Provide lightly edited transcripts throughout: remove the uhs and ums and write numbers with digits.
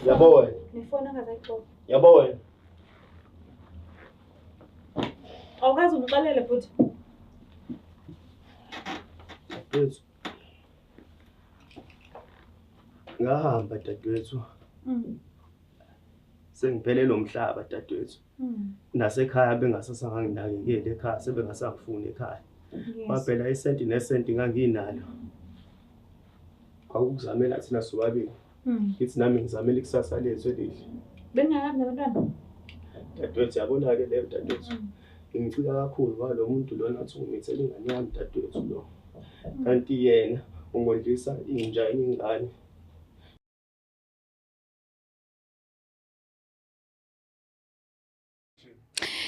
Yabo wena. Nefoni angazayixoxa. Yabo wena. Awukaze ungixelele bhuti. Dadewethu. Ngahamba dadewethu. Sengiphelele umhlaba dadewethu. Nasekhaya bengasasanginakekeli ekhaya sebengasangifuni ekhaya. Kwaphela isenti nesenti nganginalo. Kwakukuzamela thina sobabili. Ngithi nami ngizamela ikusasa lethu elihle. Beningakabi nabantwana? Dadewethu yabona-ke leyo dadewethu. Ngimcika kakhulu ngoba lo muntu lona athi ungimithela ingane yami dadewethu lo. Kanti yena ungondlisa inja ingane.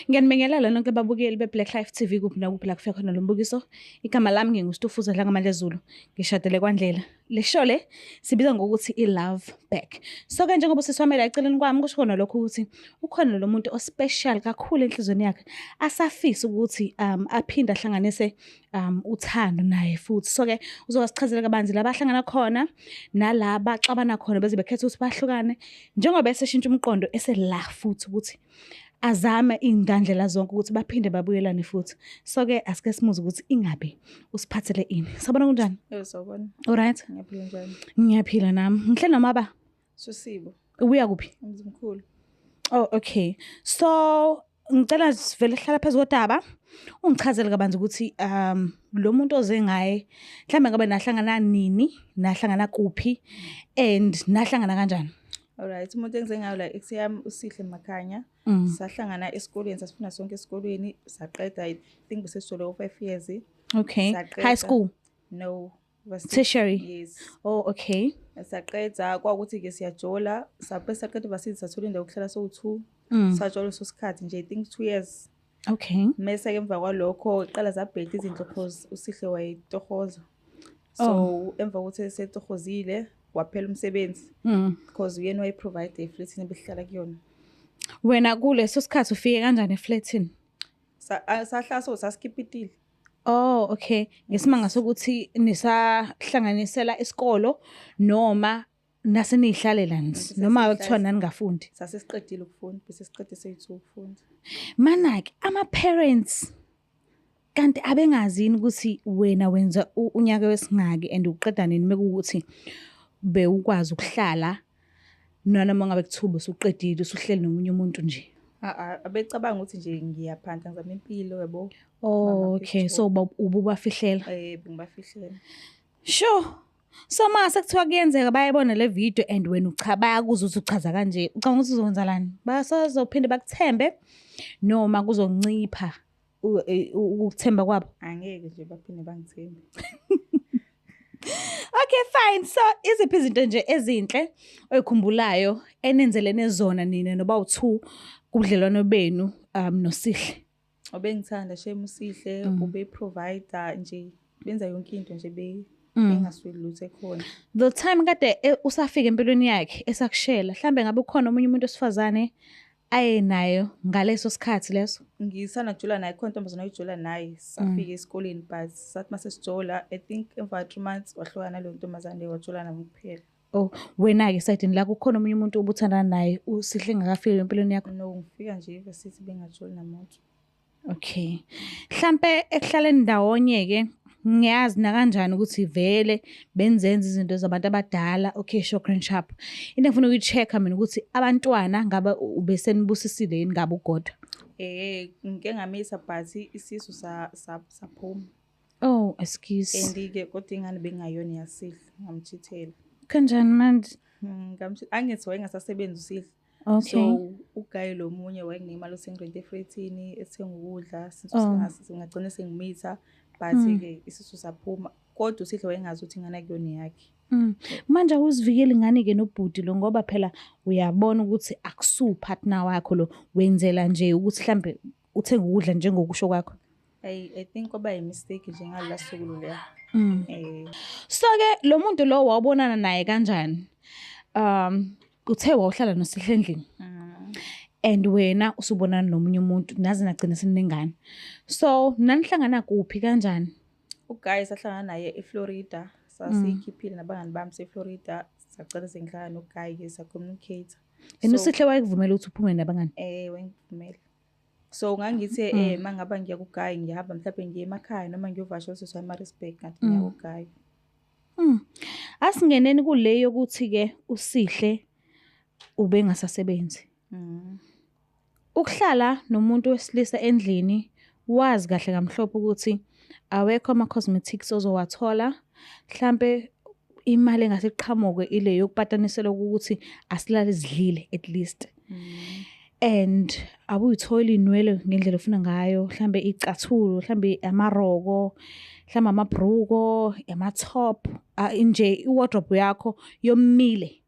Ngiyanibingelela nonke babukeli be-Black Life TV kuphi nakuphi la kufika khona lo mbukiso. Igama lami nginguStufuza Dlangamandla Zulu, ngishadele kwaNdlela. Le show le sibiza ngokuthi i-Love Back. So-ke njengoba usisi wami la eceleni kwami kusho khona lokho ukuthi ukhona lo muntu o-special kakhulu enhliziyweni yakhe asafisa ukuthi aphinde ahlanganise uthando naye futhi. So-ke uzowasichazela kabanzi la bahlangana khona nala baxabana khona beze bekhetha ukuthi bahlukane njengoba eseshintsha umqondo esela futhi ukuthi azame iy'ndandlela zonke ukuthi baphinde babuyelane futhi. So-ke asike simuze ukuthi ingabe usiphathele ini. Sawubona kunjani? Yebo sawubona. Alright? Ngiyaphila njani? Ngiyaphila nami. Ngihle noma ba? Susibo. Ubuya kuphi? Umzimkhulu. Oh okay. So ngicela sivele hlala phezu kodaba ungichazele kabanzi ukuthi lo muntu oze ngaye mhlambe ngabe nahlangana nini, nahlangana kuphi and nahlangana kanjani? Alright, umuntu engize ngayo la ex yami uSihle Makhanya. Sahlangana esikolweni, sasifunda sonke esikolweni, saqeda I think besesijole o 5 years. Okay. Saqeda. High school. No. Varsity. Tertiary. Yes. Oh okay. Saqeda kwakuthi ke siyajola, sabe saqeda varsity sathola indawo yokuhlala sowu2. Sajola so sikhathi nje I think 2 years. Okay. Mese ke emva kwalokho qala zabheda izinto cause uSihle wayetohoza. So emva kokuthi setohozile waphela umsebenzi. Because uyena wayeprovide eflatini ebehlala kuyona. Wena kuleso sikhathi ufike kanjani eflatini? Sahlala so sasikipitile. Oh okay. Ngesimanga sokuthi nisahlanganisela isikolo noma nase niyihlalela nje noma kuthiwa naningafundi. Sasesiqedile ukufunda, bese siqede seyi2 ukufunda. Mana-ke ama-parents kanti abengazi yini ukuthi wena wenza unyaka wesingaki and uqeda nini mekuwukuthi bewukwazi ukuhlala nanoma ngabe kuthiwa usuqedile usuhleli nomunye umuntu nje? Abecabanga ukuthi nje ngiyaphanda ngizama impilo yabo. Oh Mama okay, picture. so ububafihlela. Bengibafihlela. Sure. So mase kuthiwa kuyenzeka bayayibona le video and wena ucha bayakuzwa ukuthi uchaza kanje. Ucabanga ukuthi uzokwenzakalani? Basazophinde bakuthembe noma kuzoncipha ukukuthemba kwabo? Angeke nje baphinde bangithembe. Okay fine. So iziphi izinto nje ezinhle oyikhumbulayo enenzelene zona nina noba u2 kubudlelwano benu noSihle? Ubengithanda shame uSihle, ube provider nje, benza yonke into nje bengasweli lutho ekhona. The time kade usafika empilweni yakhe esakushela, mhlambe ngabe ukhona omunye umuntu osifazane ayenayo ngaleso sikhathi leso? Ngisana kujula naye, khona intombazane oyijola naye, safika esikoleni but sathi mase sijola, I think emva 3 months wahlukana naleyo ntombazane leyo wajola nami kuphela. Oh, wena-ke esayidini lakho ukhona omunye umuntu obuthandana naye uSihle engakafiki empilweni yakho? No, ngifika nje varsity bengajoli namuntu. Okay. Mhlambe ekuhlaleni ndawonye-ke ngiyazi nakanjani ukuthi vele benzenza izinto zabantu abadala. Okay, sure grand sharp. Into engifuna ukuyi-check-a mina ukuthi abantwana ngabe ubesenibusisile yini ngabe ugodwa? Ngike ngamisa but isisu saphuma. Oh, excuse. And-ke kodwa ingane bengayona yaSihle, ngamchithela. Kanjani manje? Angithi wayengasasebenzi uSihle. Okay. So ugayi lo munye wayenginika imali osengirente efletini, ethenga ukudla, since ngagcina sengimitha, but ke isisu saphuma. Kodwa uSihle wayengazi ukuthi ingane akuyona yakhe. Manje awuzivikeli ngani ke nobhuti lo ngoba phela uyabona ukuthi akusu partner wakho lo, wenzela nje ukuthi mhlambe uthenga ukudla njengokusho kwakho. I think kwaba yi-mistake nje ngalolu suku loluya. So ke lo muntu lo wawubonana naye kanjani? Uthe wawuhlala noSihle endlini. And wena usubonana nomunye umuntu naze nagcina seninengane. So nanihlangana kuphi kanjani? Uguy sahlangana naye eFlorida, sasikhiphile nabangani bami seFlorida. Sacela sengihlala no-guy-ke sa-communicate. And uSihle wayekuvumela ukuthi uphume nabangani? Wayengivumela. So ngangithi mangaba ngiya ku-guy ngihamba mhlawumbe ngiye emakhaya noma ngiyovakasha usisi wami eMaritzburg ngathi ngiya ku-guy. Asingeneni kule yokuthi-ke uSihle ubengasasebenzi. Ukuhlala nomuntu wesilisa endlini wazi kahle kamhlophe ukuthi awekho ama-cosmetics ozowathola, mhlampe imali engase iqhamuke ile yokupatanisela ukuthi asilale sidlile at least. And awuyitholi iy'nwele ngendlela ofuna ngayo, mhlambe iy'cathulo, mhlambe amaroko, mhlambe amabhruko, ama-top, nje i-wardrobe yakho yomile.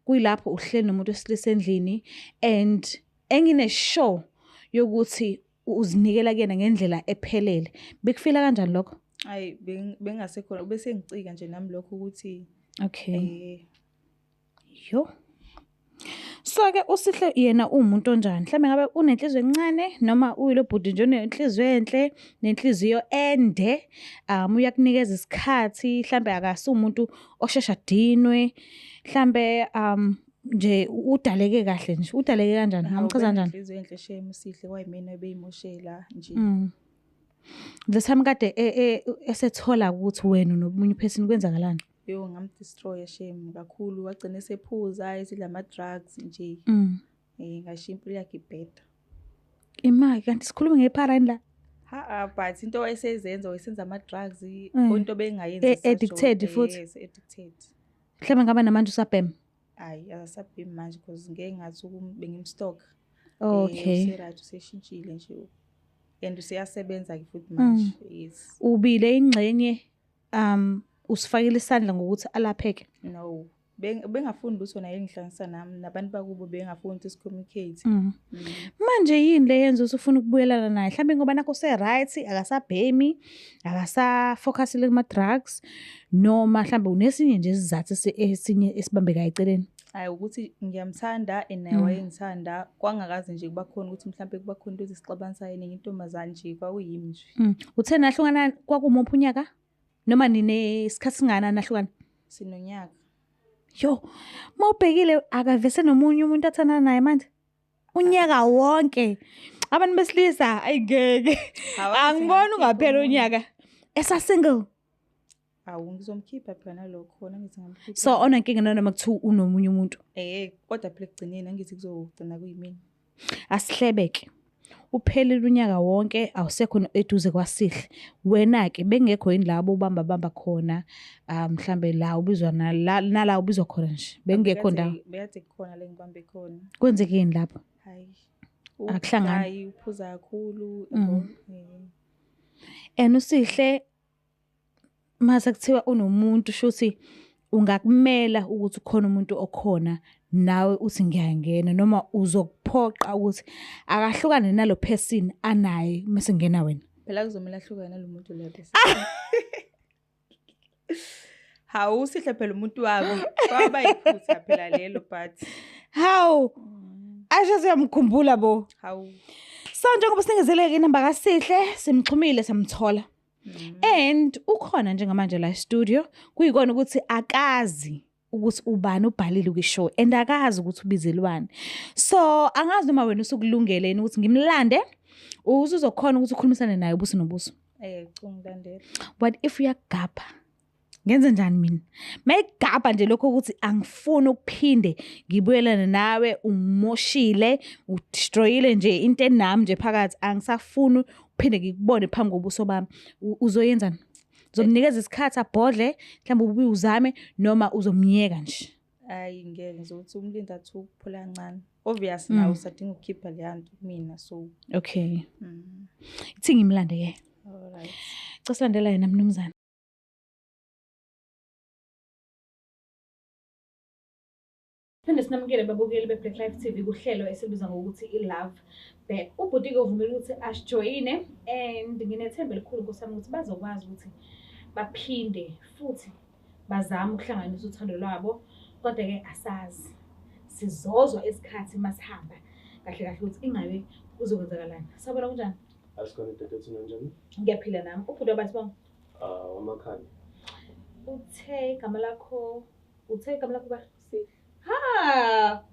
Kuyilapho uhleli nomuntu wesilisa endlini and engine-sure yokuthi uzinikela kuyena ngendlela ephelele. Bekufila kanjani lokho? Hhayi bengasekhona bese ngicika nje nami lokho ukuthi Okay. Yo. So-ke uSihle yena uwumuntu onjani? Mhlambe ngabe unenhliziyo encane noma uyilo bhuti nje onenhliziyo enhle nenhliziyo ende, uyakunikeza isikhathi, mhlambe akasumuntu osheshe adinwe, mhlambe nje udaleke kahle nje. Udaleke kanjani? Ngamchaza kanjani? Inhliziyo enhle shame uSihle kwayimina ebeyimoshela nje. The time kade esethola ukuthi wena nomunye person kwenzakalani? Yo ngam-destroy shame kakhulu wagcina esephuza esidla ama-drugs nje. Ngashiya impilo yakhe ibheda. Imali kanti sikhuluma ngephara yini la? Ha but into wayesezenza wayesenza ama-drugs into bengayenzi addicted futhi. Yes, addicted. Mhlawumbe ngaba namanje usabhema. Hayi akasabhemi manje because ngeke ngathi bengim-stalk. Okay. Use-right useshintshile nje. And useyasebenza ke futhi manje. Yes. Ubile ingxenye usifakile isandla ngokuthi alapheke? No. Bengafuni lutho naye engihlanganisa nami nabantu bakubo bengafuni ukuthi si-communicate. Manje yini le yenza ukuthi ufuna ukubuyelana naye? Mhlawumbe ngoba nakho use-right, akasabhemi, akasa-focus-ile kuma-drugs noma mhlawumbe unesinye nje isizathu esinye esibambekayo eceleni? Hayi ukuthi ngiyamthanda and naye wayengithanda kwangakaze nje kuba khona ukuthi mhlawumbe kuba khona into ezisixabanisayo nenye intombazane nje kwakuyimi nje. Uthe nahlukana kwakumuphi unyaka? Noma ninesikhathi singakanani nahlukana? Sinonyaka. Yo, mawubhekile akavese nomunye umuntu athandana naye manje. Unyaka wonke. Abantu besilisa ayingeke. Angiboni ungaphela unyaka. Esa single. Awu ngizomkhipha phela nalokho khona ngithi ngamkhipha. So onenkinga noma kuthiwa unomunye umuntu. Kodwa phela ekugcineni angithi kuzogcina kuyimina. Asihlebeke. Uphelile unyaka wonke awusekho eduze kwaSihle. Wena ke bengekho yini labo ubamba bamba khona mhlambe la ubizwa nala ubizwa khona nje bengekho ndawo. Bekade kukhona la ngibambe khona. Kwenzeke yini lapho? Hayi. Akuhlangani. Hayi uphuza kakhulu yabo. And uSihle mase kuthiwa unomuntu shuthi ungakumela ukuthi ukhona umuntu okhona nawe uthi ngiyangena noma uzokuphoqa ukuthi akahlukane nalo person anaye mase ngena wena. Phela kuzomela ahlukane nalo muntu lo bese. Hawu Sihle phela umuntu wabo kwaba iphutha phela lelo but hawu asho siyamkhumbula bo. Hawu. So njengoba singezeleke inamba kaSihle simxhumile samthola. And ukhona njengamanje la studio kuyikona ukuthi akazi ukuthi ubani ubhalile kwishow and akazi ukuthi ubizelwani. So angazi noma wena usukulungele yini ukuthi ngimlande uzokhona ukuthi ukhulumisane naye ubuso nobuso. Ungilandela. What if uyagapha? Ngenze njani mina? Mayigapha nje lokho ukuthi angifuni ukuphinde ngibuyelane nawe, ungumoshile, udestroyile nje into enami nje phakathi, angisafuni ukuphinde ngikubone phambi kobuso bami. Uzoyenzani? Uzomnikeza isikhathi abhodle, mhlawumbe ubuye uzame noma uzomyeka nje? Hayi ngeke ngizothi umlinda athi ukuphola kancane. Obvious nawe usadinga ukukhipha le nto kumina so. Okay. Ithi ngimlande ke. All right. Cha silandela yena mnumzane. Phinde sinamukele babukeli be-Black Life TV kuhlelo esibiza ngokuthi i-Love Back. Ubhuti-ke uvumile ukuthi asijoyine and nginethemba elikhulu Nkosi yami ukuthi bazokwazi ukuthi baphinde futhi bazame ukuhlanganisa uthando lwabo, kodwa-ke asazi. Sizozwa isikhathi masihamba kahle kahle ukuthi ingabe kuzokwenzakalani. Sawubona, kunjani? Asikhona dadewethu, njani? Ngiyaphila nami. Ubhuti wabathi bonke? Wamakhanya. Uthe igama lakho Uthe igama lakho bani? Sihle. Ha!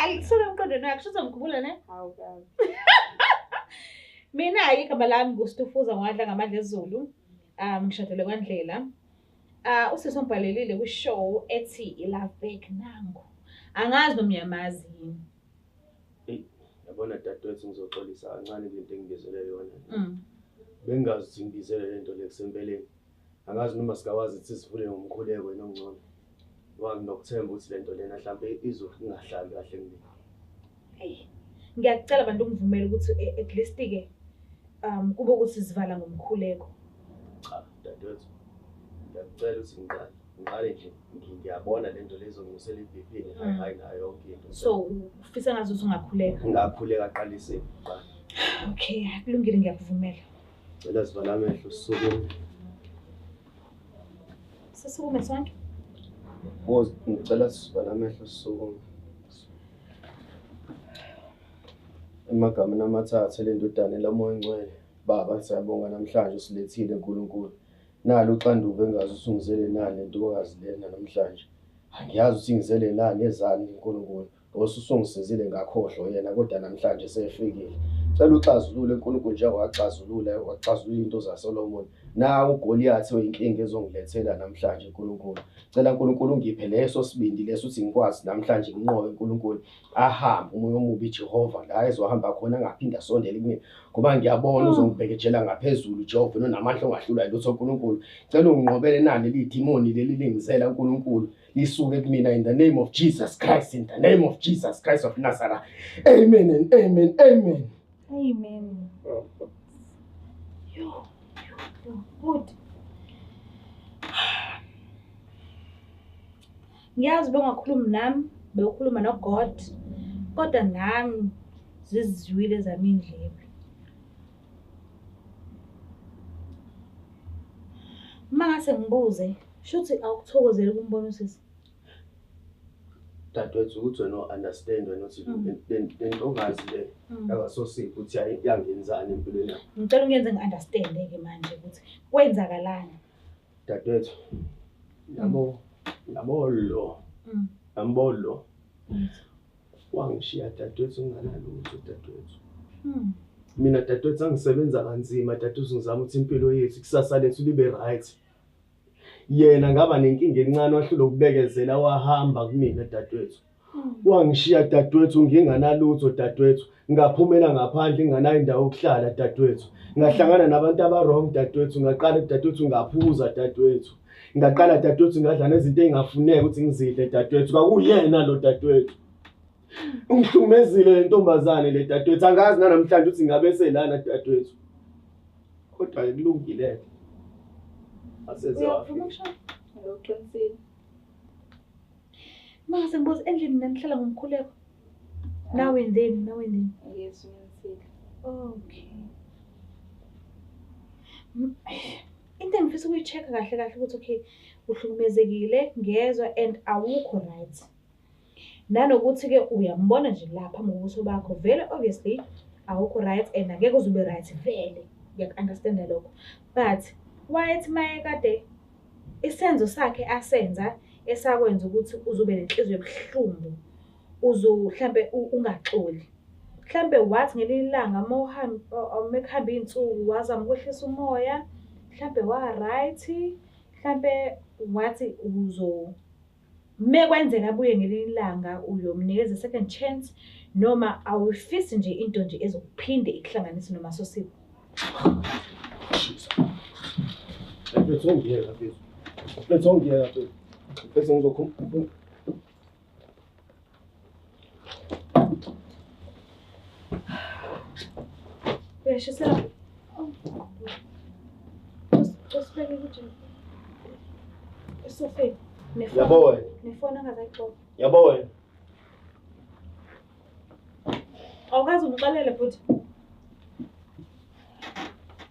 Alisuke emqondweni wakho, shuthi ngikhumbula ne? Hawu kabi. Mina-ke igama lami nguStufuza Ngwadla ngamandla esiZulu. Ngishadele kwaNdlela. Usisi ombhalelile kwi-show ethi i-Love Back nangu. Angazi noma uyamazi yini. Eyi, yabona dadewethu ngizoxolisa kancane kule nto engibizele yona. Bengingazi ukuthi ngibizele le nto le kusempeleni. Angazi noma singawazi ukuthi sivule ngomkhuleko yena ongcono. Ngoba nginokuthemba ukuthi le nto lena hlampe izokungahlali kahle kumina. Eyi, ngiyakucela bantu ungivumele ukuthi at least-ke kube ukuthi sivala ngomkhuleko. Cha, dadewethu. Ngiyakucela ukuthi ngiqale nje ngiyabona le nto le izonginyusela i-BP ne-high high nayo yonke into. So ufisa ngazi ukuthi ungakhuleka? Ngingakhuleka aqalise kuqala. Okay, kulungile ngiyakuvumela. Cela sivala amehlo sisukume. Sisukume sonke? Ngicela sivala amehlo sisukume. Emagameni amathathu elendodana laMoya oNgcwele. Baba siyabonga namhlanje usilethile uNkulunkulu. Nalo uxanduva engazi ukuthi ungizele nani lentokazi lena namhlanje. Angiyazi ukuthi ngizele nani ezani uNkulunkulu. Ngoba usungisizile ngakhohlwa yena kodwa namhlanje sefikile. Cela uxazulule uNkulunkulu njengoba waxazulula into zaSolomon. Nawu uGoliath oyinkinga ezongilethela namhlanje uNkulunkulu. Cela uNkulunkulu ungiphe leso sibindi leso ukuthi ngikwazi namhlanje nginqobe uNkulunkulu. Ahambe umoya omubi Jehova la ezohamba khona angaphinda asondele kumina. Ngoba ngiyabona uzongibhekejela ngaphezulu Jehova nonamandla ongahlula lutho uNkulunkulu. Cela unginqobele nani leli demoni leli lingizela uNkulunkulu. Lisuke kumina in the name of Jesus Christ, in the name of Jesus Christ of Nazareth. Amen and amen, amen. Amen. Yo, yo, good. Ngiyazi bengakhulumi nami, bewukhuluma noGod, kodwa nami zizwile zami indlebe. Uma ngase ngibuze, shuthi awukuthokozeli ukumbona usisi? Dadewethu ukuthi wena u-understand wena ukuthi le ntokazi le yakasosipho ukuthi yangenzani empilweni yakho. Ngicela ungenze ngi-understand-ke manje ukuthi kwenzakalani. Dadewethu, yabo lo. Yabo lo. Wangishiya dadewethu nginganalutho dadewethu. Mina dadewethu angisebenza kanzima dadewethu ngizama ukuthi impilo yethu ikusasa lethu libe right. Yena ngaba nenkinga encane wahlula ukubekezela wahamba kumina dadewethu. Wangishiya dadewethu nginganalutho dadewethu. Ngaphumela ngaphandle nginganayo indawo yokuhlala dadewethu. Ngahlangana nabantu aba-wrong dadewethu. Ngaqala dadewethu ngaphuza dadewethu. Ngaqala dadewethu ngadla nezinto engingafuneki ukuthi ngizidle dadewethu. Kwakuyena lo dadewethu. Ungihlukumezile le ntombazane le dadewethu. Angazi nanamhlanje ukuthi ngabe selana dadewethu. Kodwa kulungile. Uyavuma ukushada? Uqinisile. Mase ngibuza endlini nanihlala ngomkhuleko. Now and then, now and then. Yes, uqinisile. Okay. Into engifisa ukuyi-check-a kahle kahle ukuthi okay, uhlukumezekile, ngiyezwa and awukho right. Nanokuthi-ke uyambona nje lapha ngobuso bakho vele obviously awukho right and angeke uze ube right vele. Ngiyaku-understand-a lokho. But wayethi maye kade isenzo sakhe asenza esakwenza ukuthi uzobe nenhliziyo ebuhlungu, uzo mhlambe ungaxoli. Mhlambe wathi ngelinye ilanga uma uhamba mekuhamba iy'nsuku wazama ukwehlisa umoya, mhlambe wa-right, mhlambe wathi uzo mekwenzeka abuye ngelinye ilanga uyomnikeza i-second chance noma awuyifisi nje into nje ezokuphinde ikuhlanganise noma sosipho. Mfethu ungiyeka mfethu. Mfethu ungiyeka mfethu. Mfethu ngizokhuluma. Uyashisela. Usibeke kuthi esofeni. Yabo wena. Nefoni angazayixoxa. Yabo wena. Awukaze ungixolele futhi.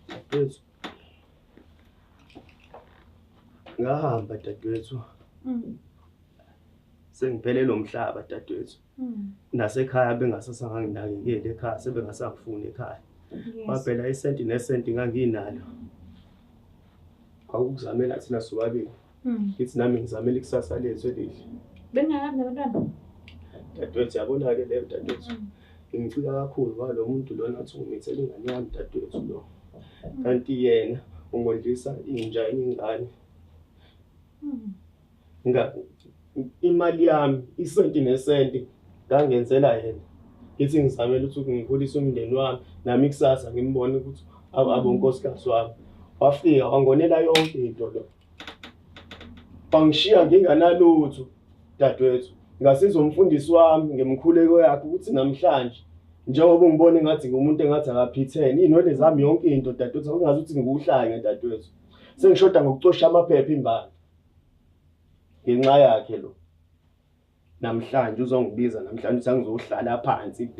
Dadewethu. Ngahamba dadewethu. Sengiphelele umhlaba dadewethu. Nasekhaya bengasasanginakekeli ekhaya, sebengasangifuni ekhaya. Waphela isenti nesenti nganginalo. Kwakukuzamela thina sobabili. Ngithi nami ngizamele ikusasa lethu elihle. Bengingakabi nabantwana. Dadewethu yabona-ke leyo dadewethu. Ngicika kakhulu ngoba lo muntu lona athi ungimithela ingane yami dadewethu lo. Kanti yena ungondlisa inja ingane. Imali yami isenti nesenti ngangenzela yena. Ngithi ngizamele ukuthi ngikhulise umndeni wami nami kusasa ngimbone ukuthi abonkosikazi wami. Wafika wangonela yonke into lo. Bangishiya nginganalutho dadewethu. Ngasiza umfundisi wami ngemkhuleko yakhe ukuthi namhlanje njengoba ungibone ngathi ngumuntu engathi akaphithene iy'nwele zami yonke into dadewethu akungazi ukuthi ngikuhlanye dadewethu. Sengishoda ngokucosha amaphepha imbali ngenxa yakhe lo. Namhlanje uzongibiza namhlanje uthi angizohlala phansi.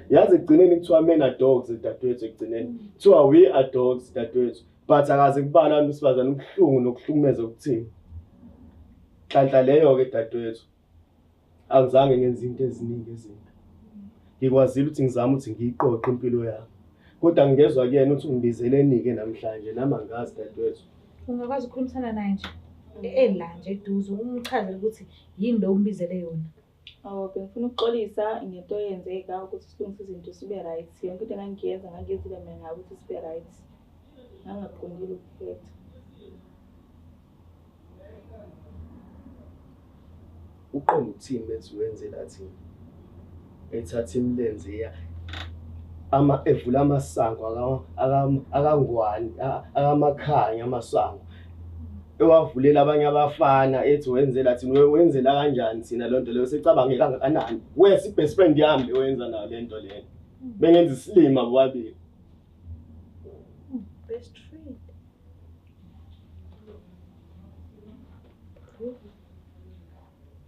Yazi ekugcineni kuthiwa men are dogs dadewethu ekugcineni. Kuthiwa we are dogs dadewethu. But akaze kubala abantu besifazane ubuhlungu nokuhlukumeza okuthini. Nhlanhla leyo-ke dadewethu. Angizange ngenze into eziningi ezimbi. Ngikwazile ukuthi ngizame ukuthi ngiyiqoqe impilo yami. Kodwa ngingezwa kuyena ukuthi ungibizeleni-ke namhlanje nami angazi dadewethu. Ungakwazi ukukhulumisana naye nje ela nje eduze umchazele ukuthi yini lo umbizele yona. Oh, bengifuna ukuxolisa ngento eyenzeka ukuthi silungise izinto sibe right. Yonke into engangiyenza ngangiyenzile mina nawe ukuthi sibe right. Ngangaqondile ukuphetha. Uqonda ukuthini bethi wenzela thina? Ethatha imilenze ya ama evula amasango akangwani akamakhanya amasango ewavulela abanye abafana ethi wenzela thina wenzela kanjani thina loo nto leyo secabange kangakanani wesi best friend yami le wenza nayo le nto leyo bengenza isilima bobabili. Best friend.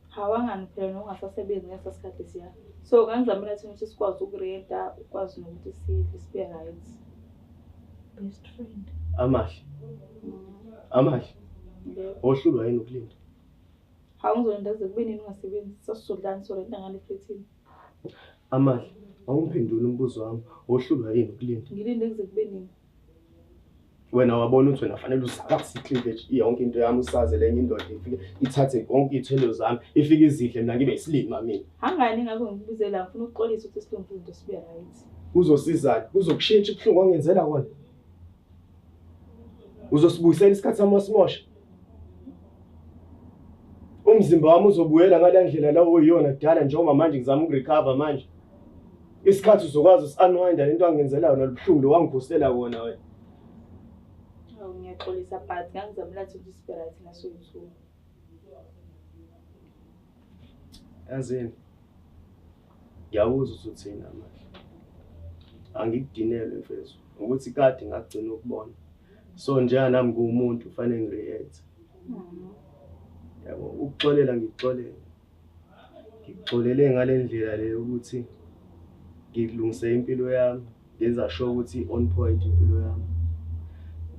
Hawangani phela nokungasasebenzi ngaleso sikhathi siya. So ngangizamela thina ukuthi sikwazi ukurenta, ukwazi nokuthi sidle sibe right. Best friend. Amahle. Amahle. Ohlulwa yini ukulinda? Hawu ngizolinda kuze kube nini ungasebenzi? Sasizodlani sorenta ngale flatini. Amahle, awungiphenduli umbuzo wami. Ohlulwa yini ukulinda? Ngilinde kuze kube nini? Wena wabona ukuthi wena fanele usakaze i-cleavage yonke into yami usazele enye indoda ifike ithathe konke iy'thelo zami ifike izidle mina ngibe isilima mina. Hangani ngakho ngikubizela ngifuna ukuxolisa ukuthi silungise izinto sibe right. Kuzosizani? Kuzokushintsha ubuhlungu ongenzela kona. Uzosibuyisela isikhathi sami wasimosha. Umzimba wami uzobuyela ngale ndlela la oyiyona kudala njengoba manje ngizama ukurecover manje. Isikhathi uzokwazi usi-unwind lento angenzela yona lobuhlungu lo wangikhosela kona wena. Ngiyaxolisa but ngangizamela ukuthi sibe right nasoyi-two. Yazini, ngiyakuzwa ukuthi uthini Amahle. Angikudinelwe mfethu ukuthi kade ngagcina ukubona. So njenganami nguwumuntu kufanele ngi-react. Yabo, ukuxolela ngikuxolele. Ngikuxolele ngale ndlela le yokuthi ngilungise impilo yami, ngenza sure ukuthi on point impilo yami.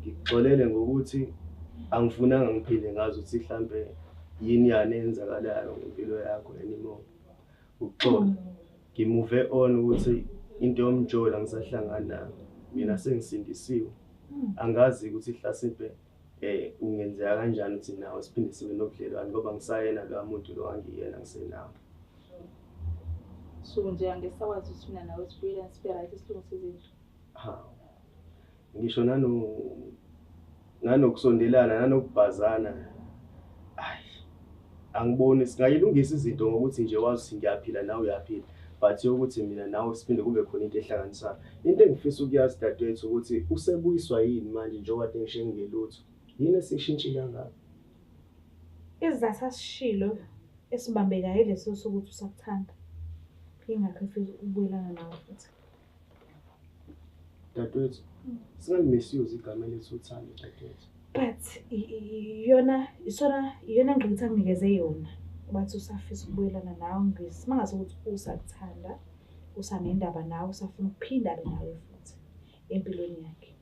Ngikuxolele ngokuthi angifunanga ngiphinde ngazi ukuthi mhlambe yini yani eyenzakalayo ngempilo yakho anymore. Ukuxola. Ngimove on ukuthi into yomjolo angisahlangani nayo. Mina sengisindisiwe. Angazi ukuthi hlasimpe ungenzeka kanjani ukuthi nawe siphinde sibe nobudlelwane ngoba ngisayena lo muntu lo angiyena ngisenawo. So nje angisakwazi ukuthi mina nawe sibuyelane sibe right silungise izinto. Ha. Ngisho nanokusondelana nanokubhazana ayi angiboni singayilungisa izinto ngokuthi nje wazi ukuthi ngiyaphila nawe uyaphila but yokuthi mina nawe siphinde kube khona into ehlanganisayo. Into engifisa ukuyazi dadewethu ukuthi usebuyiswa yini manje njengoba kade ngisho ngingelutho. Yini esishintshile kangaka? Isizathu asishilo esibambekayo leso sokuthi usakuthanda. Ingakho efisa ukubuyelana nawe futhi. Dadewethu, singali-misuse igama elithi uthando dadewethu. But iyona isona iyona ngqikithi anginikeze yona. Bathi usafisa ukubuyelana nawe ngesimanga sokuthi usakuthanda, usanendaba nawe, usafuna ukuphinda abe nawe futhi empilweni yakhe.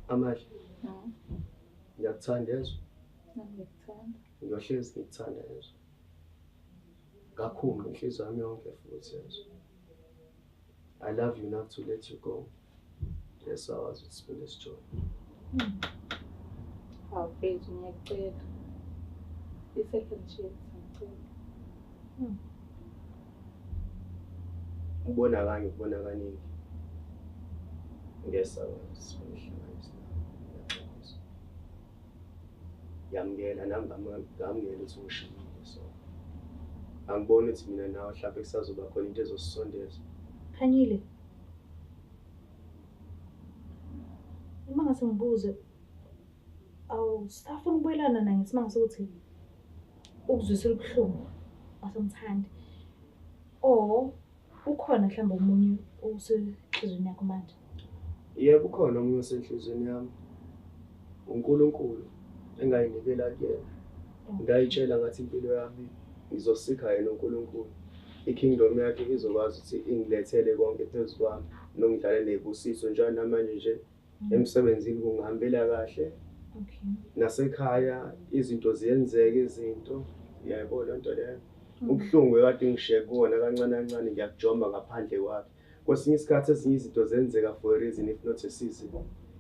Amahle. Ngiyakuthanda yezwa. Nami ngiyakuthanda. Ngiyohlezi ngikuthanda yezwa. Kakhulu ngenhliziyo yami yonke futhi yezwa. I love you enough to let you go. Yes, awazi ukuthi siphinde sijole. Hawu mfethu, ngiyakucela. I-second chance, ngiyacela. Ubona kanye, ukubona kaningi. Ngeke sakwazi sihlanganise nawe. Ngiyaxolisa. Yamukela nami, ngamukela ukuthi ungishiyile, so angiboni ukuthi mina nawe mhlawumbe kusazoba khona into ezosisondeza. Khanyile. Uma ngase ngibuze, awusafuna ukubuyelana naye ngesimanga sokuthi ukuzwisile ubuhlungu, awusamthandi, or ukhona mhlawumbe omunye osenhliziyweni yakho manje? Yebo, ukhona omunye osenhliziyweni yami. UNkulunkulu engayinikela kuyena. Ngayitshela ngathi impilo yami ngizosikha yena uNkulunkulu. I-kingdom yakhe izokwazi ukuthi ingilethele konke phezu kwami nongidlale ney'busiso njalo. Namanje nje emsebenzini kungihambela kahle, nasekhaya izinto ziyenzeka, izinto uyayibona loo nto leyo. Ubuhlungu ekade ngishiye kuwona kancane kancane ngiyakujomba ngaphandle kwakhe. Kwesinye isikhathi ezinye izinto zenzeka for a reason, if not a season.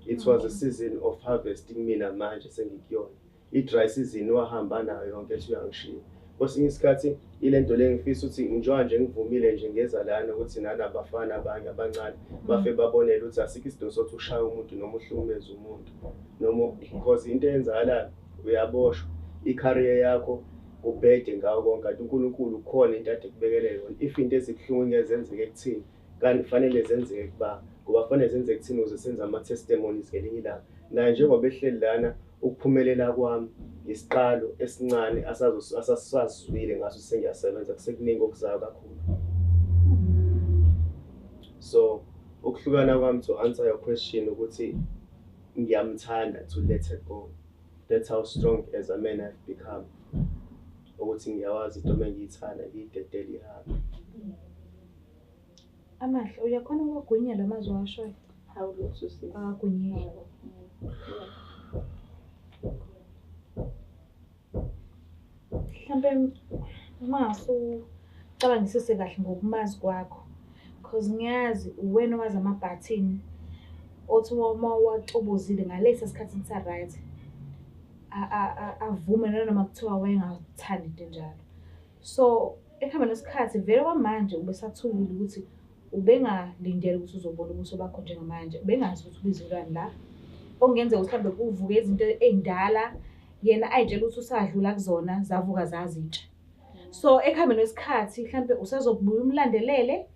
It was a season of harvest kumina, manje sengikuyona i-dry season, wahamba nayo yonke ethi uyangishiya. Kwesinye isikhathi ile nto le ngifisa ukuthi njengoba nje ngivumile nje ngeza lana ukuthi nanabafana abanye abancane bafe babonele ukuthi asikho isidingo sokuthi ushaye umuntu noma uhlukumeze umuntu noma, because into eyenzakalayo uyaboshwa, i-career yakho kubhede ngawo konke, kanti uNkulunkulu kukhona into ade kubekele yona. If into ezibuhlungu ingeke zenzeke kuthini, kanti kufanele zenzeke kuba ngoba kufanele zenzeke kuthini ukuze senze ama-testimonies ngelinye ilanga. Naye njengoba ehleli lana, ukuphumelela kwami isiqalo esincane asasazwile ngaso, sengiyasebenza, kusekuningi okuzayo kakhulu. So ukuhlukana kwami, to answer your question, ukuthi ngiyamthanda to let her go. That's how strong as a man I've become, ukuthi ngiyawazi into uma ngiyithanda ngiyidedele ihambe. Amahle, uyakhona ukuwagwinya la mazwi owashoyo? Hawu, lutho sisi. Awagwinyeki. Mhlampe uma ngase ucabangisise kahle ngokumazi kwakho, cause ngiyazi uwena owazi amabhathini othi uma uwacobozile ngalesa sikhathi nisa-right, avume nanoma kuthiwa wayengathandi into enjalo. So ekuhambeni kwesikhathi vele kwamanje ubesathukile ukuthi ubengalindele ukuthi uzobona ubuso bakho njengamanje, ubengazi ukuthi ubizelwani la. Okungenzeka ukuthi mhlawumbe kuvuke izinto ey'ndala yena ay'tshela ukuthi usadlula kuzona, zavuka zazintsha. So ekuhambeni kwesikhathi mhlampe usazobuya umlandelele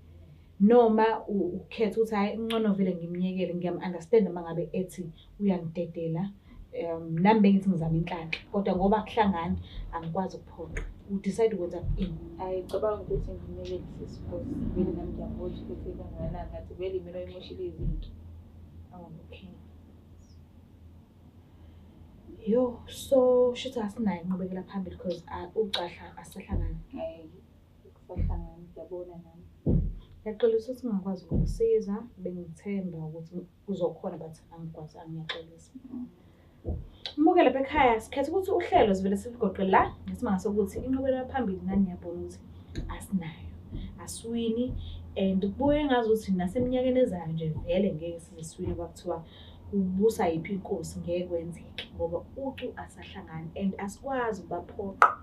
noma ukhetha ukuthi hhayi, ngcono vele ngimyekele, ngiyam-understand-a uma ngabe ethi uyangidedela. Nami bengithi ngizama inhlanhla kodwa ngoba akuhlangani angikwazi ukuphoqa. U-decide ukwenza ini? Ayicabanga ukuthi ngimyekele sisi, because vele nami ngiyabona ukuthi kangakanani, ngathi vele imina oyimoshile izinto. Oh, okay. Yo, so shuthi asinayo inqubekela phambili because ucahla asahlangani. Hhayi, kusahlangani, ngiyabona nami. Ngiyaxolisa ukuthi ngingakwazi ukukusiza, bengithemba ukuthi uzokhona but angikwazi, ngiyaxolisa. Mbukele lapha ekhaya, sikhethe ukuthi uhlelo sivele siligoqe la ngesimanga sokuthi inqubekela phambili nani niyabona ukuthi asinayo. Asiwini and kubuye ngazuthi naseminyakeni ezayo nje vele ngeke size siwine, kwakuthiwa ubusa yiphi inkosi ngeke kwenzeke ngoba ucu asahlangani and asikwazi ukubaphoqa.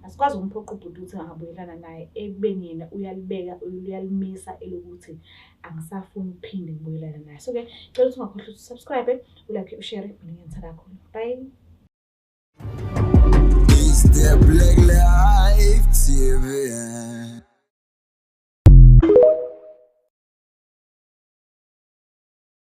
Asikwazi ukumphoqa ubhuti ukuthi angabuyelana naye ekubeni yena uyalibeka, uyalimisa elokuthi angisafuni ukuphinde ngibuyelane naye. So-ke cela ukuthi ungakhohlwa ukuthi u-subscribe, u-like, u-share. Mina ngiyanithanda kakhulu. Bye. It's that black.